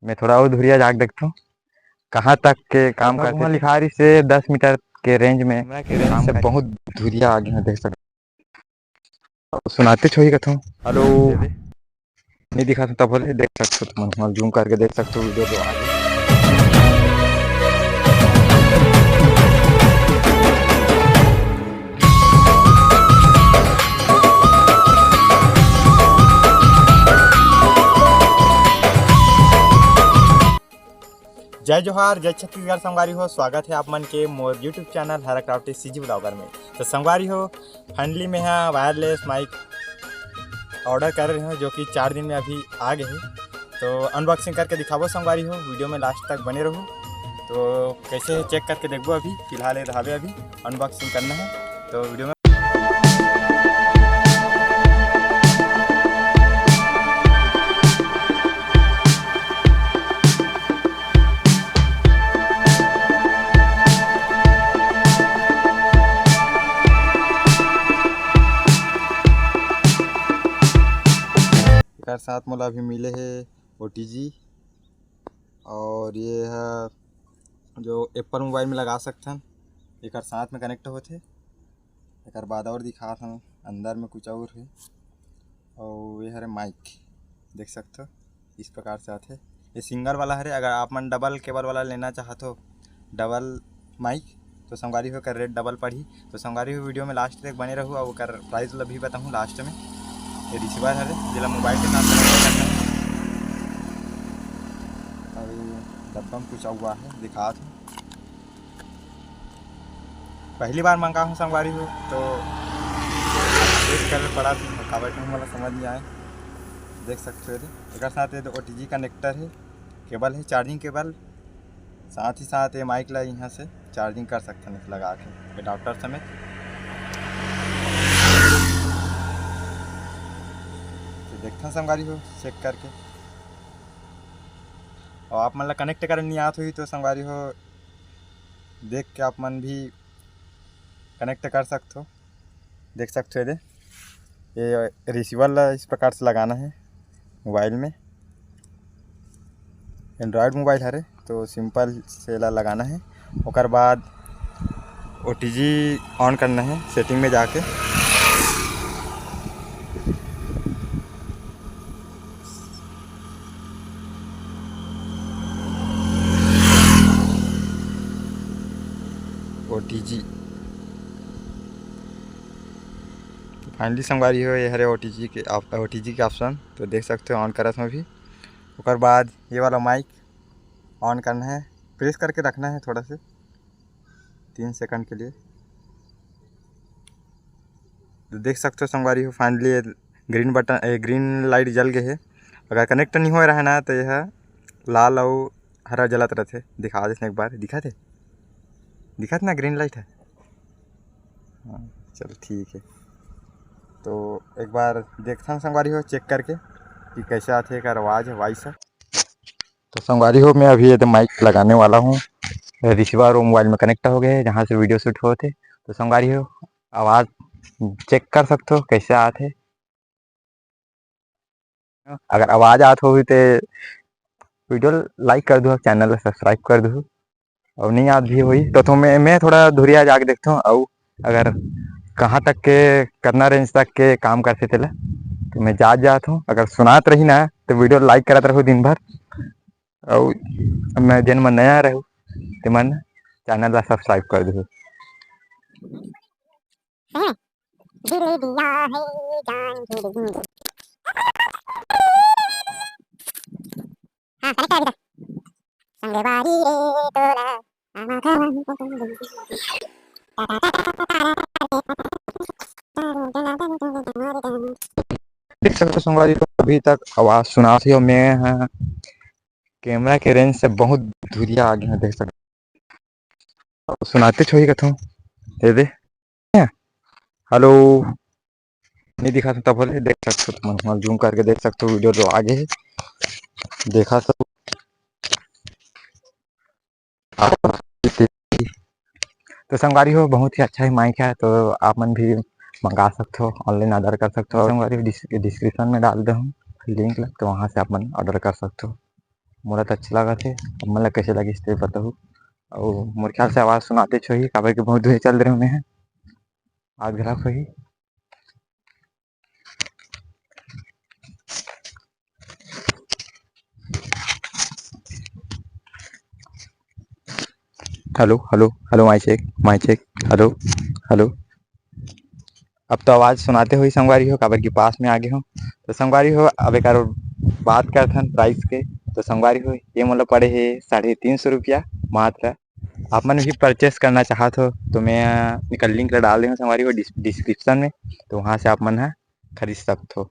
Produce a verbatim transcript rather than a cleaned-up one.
मैं थोड़ा अउ धुरिया जाके देखथों, कहाँ तक के काम करथे। लिखा रहिसे दस मीटर के रेंज में, कैमरा के रेंज से बहुत धुरिया आगे हे, देख सकत। सुनातेच होही कथों। हेलो। नहीं दिखात हे तब ले, देख सकत हो तुमन, जूम करके देख सकत हो वीडियो तो आगे। जय जोहार, जय छत्तीसगढ़ संगवारी हो, स्वागत हे आप मन के मोर YouTube चैनल हरा क्राफ्टी CG vlogger में। तो संगवारी हो, finally मैं हा wireless mic order करे रहेंव, जो कि चार दिन में अभी आ गे हे। तो unboxing करके दिखाबो संगवारी हो, वीडियो में last तक बने रहू। तो कैसे हे check करके देखबो, अभी फिलहाल ये रहावे, अभी unboxing करना हे। तो वीडियो में एकर साथ मोला अभी मिले हे OTG, और ये ह जो Apple mobile में लगा सकथन, एकर साथ में connect होथे। एकर बाद और दिखात हन, अंदर में कुछ और हे। और ये हरे mic, देख सकथो, इस प्रकार से आथे। ये single वाला हरे, अगर आप मन double cable वाला लेना चाहत हो, double mic, तो संगवारी हो एकर rate double पड़ही। तो संगवारी हो, वीडियो में last तक बने रहू, और ओकर price ला भी बताहूँ last में। ये receiver हरे, जेला mobile के साथ connect करना हे। और ये डब्बा में कुछ हुआ है, दिखात हूँ। पहली बार मंगा हूँ संगवारी हो, तो एक कलर पड़ा था, काबर के मोला समझ नहीं आए। देख सकते हो, एकर साथ ये दो OTG connector है, cable है, charging cable, साथ ही साथ ये mic ला यहाँ से charging कर सकते हैं लगा के adapter समेत। तो देखते हैं संगवारी हो check करके, और आप मन ला connect करन नहीं आत होही तो संगवारी हो देख के आप मन भी connect कर सकथो। देख सकथो, ये दे, ये receiver ला इस प्रकार से लगाना है mobile में। Android mobile हरे तो simple से ला लगाना है। ओकर बाद OTG on करना है setting में जाके। OTG। Finally संगवारी हो, ये हरे OTG के op-, OTG के option, तो देख सकते हो on करत हूँ अभी। ओकर बाद ये वाला mic on करना है, press करके रखना है थोड़ा से तीन second के लिए। तो देख सकते हो संगवारी हो, finally ये green button, ए, green light जल गए है। अगर connect नहीं हो रहा है ना, तो यह लाल अउ हरा जलत रहथे। दिखा देस एक बार, दिखत हे, दिखत ना green light है। हाँ, चलो ठीक है, तो एक बार देखथन संगवारी हो check करके कि कैसे आथे एकर आवाज़, voice है। तो संगवारी हो, मैं अभी ये mic लगाने वाला हूँ, receiver वो mobile में connect हो गए है, जहाँ से video shoot होत हे। तो संगवारी हो, आवाज़ check कर सकते हो कैसे आत हे। अगर आवाज़ आत होही ते video like कर दू, channel ला subscribe कर दू, और नहीं आत भी होही तो, तो मैं, मैं थोड़ा धुरिया जाके देखता हूँ, और अगर कहाँ तक के, कितना range तक के काम करथे तेला, तो मैं जात जात हूँ। अगर सुनात रही ना, तो video like करत रहो दिन भर, और मैं जेन मन नया रहू, ते मन channel ला subscribe कर दू। हैं? जिलेबिया है जान जिलेबी। हाँ, connect कर अभी तक। संगवारी रे तोला, आमा खान। देख सकते हो संगवारी हो, अभी तक आवाज़ सुनात हे, मैं ह camera के range से बहुत धुरिया आगे हूँ, देख सकते हो। सुनातेच होही कथों, ये दे। हेलो, नहीं दिखात हे तब ले, देख सकते हो तुमन, zoom करके देख सकते हो, video तो आगे है, देखा सब। तो संगवारी हो, बहुत ही अच्छा ही mic है, तो आप मन भी मंगा सकते हो, online order कर सकते हो। संगवारी हो, डिस-, description में डाल दे हूँ link ला, तो वहाँ से आप मन order कर सकते हो। मोला तो अच्छा लगा थे। अब मन ला कैसे लगिस ते बताहू। अउ मोर ख्याल से आवाज सुनाते होही, काबर के बहुत दूर चल रहे मैं ह। आज घला होही। Hello, hello, hello, mic check, mic check, hello, hello. अब तो आवाज सुनाते होही संगवारी हो, काबर की पास में आगे हो। तो संगवारी हो, अब एक बात करथन प्राइस के। तो संगवारी हो, ये मोला पड़े हे साढ़े तीन सौ रुपया मात्र। आप मन भी परचेस करना चाहत हो तो मैं एकर लिंक ला डाल दे हूँ संगवारी हो डिस्क्रिप्शन में, तो वहाँ से आप मन ह खरीद सकत हो।